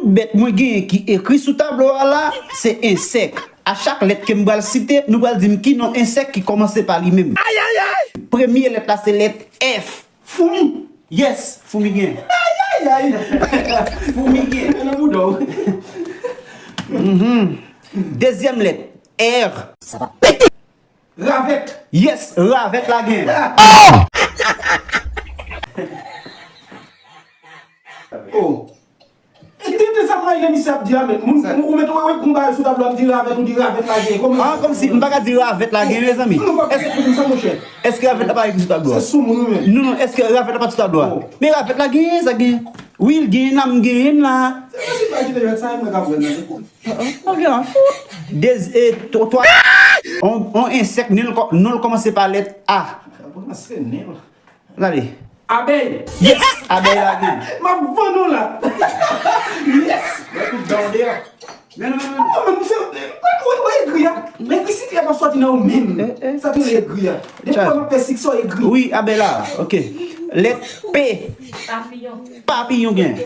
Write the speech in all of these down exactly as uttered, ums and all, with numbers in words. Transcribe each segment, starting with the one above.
Bèt mwen genyen ki ekri sou tablo a la, se ensèk. A chak lèt ke m pral site, nou pral di m ki non ensèk ki kòmanse pa li menm. Premye lèt la se lèt F. Foumi. Yes, foumi gen. Ayayay. Foumi gen. Nan bouda w. Mhm. Dezyèm lèt, R. Ravèt. Yes, ravèt la gen. Oh! Tande sa mwen, misye ap di a, men. Moun, ou mete wè, wè, konba sou tablo, ap di ravèt, ou di ravèt la gen. Kòman? Ah, kòmsi m pa ka di ravèt la gen, mezanmi. Èske, èske ravèt la pa ekri sou tablo a? Se sou moun, wi, men. Non, non, èske ravèt la pa sou tablo a? Oh. Men ravèt la gen, sa gen. Wi, l gen, nan m gen la. Se pa si pa kite jwèt sa, mwen ka pran nan. Ok, la fout. Dez, e, twa, twa. On, on ensèk, non l kò-, non l kòmanse pa lèt A. Sa kòmanse nen la. Gade. Abèy. Yes, abèy la gen. M ap vann ou la. Yes. Mwen tout dan w deyò. Non, non, non, non. Non, men misye, ou, ou, ou egri a. Egrisite a pa soti nan ou menm. Eh, eh. Sa tou egri a. Depi w ap fè siksè, w egri. Wi, abèy la. Ok. Lèt P. Papiyon. Papiyon gen.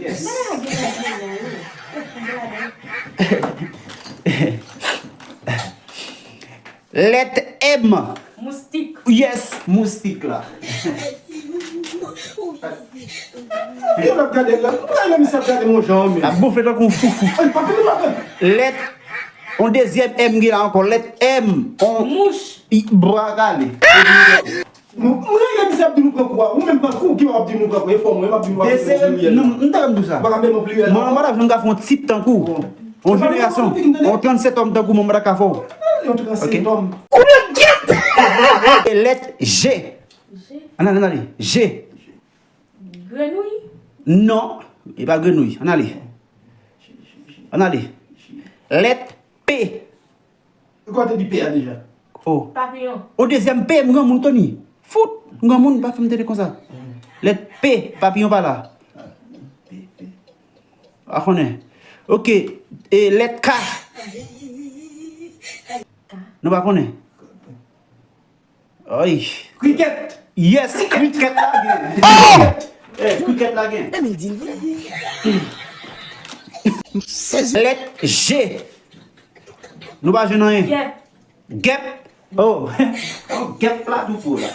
Yes. Lèt M. Moustik. Yes, moustik la. Yo l ap gade la. Ou wè misye ap gade m yon jan, men. L ap gonfle tankou yon foufou. Ay, pa fini, pa fini. Lèt, on dezyèm M gen la ankò. Lèt M. On mouch. I, bra kale. Nou, nou rele misye ap di nou pran kou a. Ou menm pran kou, ki w ap di nou pran kou? E fò mwen, m ap di nou ap di nou. Non, m ta janm di w sa. Mwen, mwen ta janm ka fè yon tip tankou w. Yon jenerasyon, yon trannsèt òm tankou mwen, mwen ta ka fè w. Yon trannsèt òm. E lèt G. Ann ale, ann ale. G. Grenouy? Non, e pa grenouy. Ann ale. Ann ale. Lèt P. Ou kote di P a deja? Oh. Papiyon. O dezyèm P, m granmoun, Tony. Fout, m granmoun, pa fè m tande konsa. Lèt P, papiyon pa la. Pa konnen. Ok, e lèt K. Nou pa konnen. Ay. Krikèt. Yes, krikèt la gen. Oh! Eh, krikèt la gen. Lèt G. Nou pa jwenn anyen. Gèp. Gèp. Oh. Oh, gèp la tou pwo la.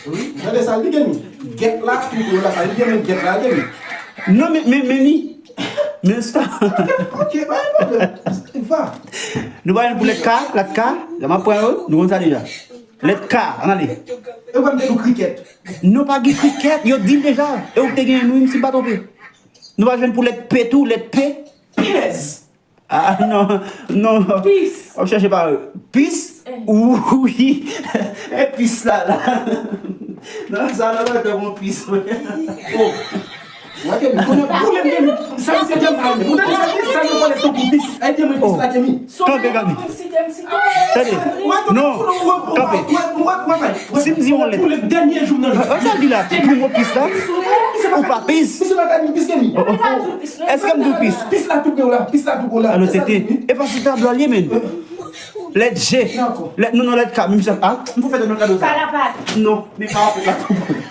Wi, gade sa, li gen ni. Gèp la tou pwo la, sa, li gen men gèp la, gen ni. Non, men, men, men ni. Men sa. Ok, pa gen pwoblèm. Va. Nou pa jwenn pou lèt K, lèt K. La m ap pran yo, nou konn sa deja. Lèt K, ann ale. E w pa m te di w krikèt. Non, pa gen krikèt, yo di l deja. E ou te gen nou, si m pa twonpe. Nou pa jwenn pou lèt P tou, lèt P. Pinèz. Ah, non, non. Pis. W ap chèche pa pis? Eh. Wi. E pis la, la. Non, sa, la, la, te bon pis. Oh. Wè ke m konnen boule m, men sa, se de mal. Ou tande sa, sa, nou konnen tankou pis. Ay, de mwen pis la, Kemi. Kanpe, kanpe. Tande. Non. Kanpe. Si m di yon lèt. Wè sa l di la, pou mwen pis la, ou pa pis. Oh, oh. Èske m di w pis? Pis la tou pre w la, pis la tou pre w la. Alo, tete. E pa sou tablo a l ye, men. Lèt G. Lèt, non, non, lèt K. Misye, ah, m pou fè tèt mwen kado sa. Kalapat. Non, men kalapat la tou pre w.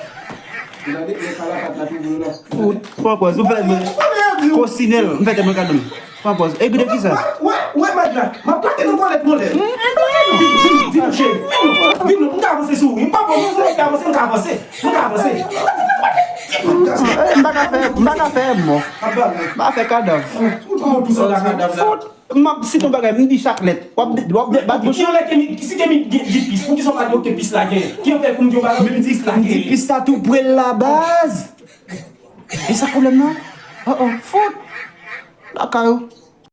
Gade, men kalapat la tou pre w la. Fout, pran pòz. Ou fè tèt mwen kosinèl. M fè tèt mwen kado. Pran pòz. E gade kisa? Wè, wè, Magda. M ap plake nan twalèt mwen lè. Vin, vin, vin, cheri. Vin, vin, m ka avanse sou ou. M pa bon, m ka avanse, m ka avanse. M ka avanse. M pa ka fè, m pa ka fè mò. M pa fè kadav. Fout. M ap site yon bagay, m di chak lèt. W ap de-, w ap debat bouch. Ki anlè Kemi, si Kemi di, di pis, poukisa w pa di ok pis la gen? Ki anlè pou m di yon bagay, m di pis la gen? M di pis la tou pre l la baz. E sa pwoblèm nan? Oh, oh, fout. Lakay ou.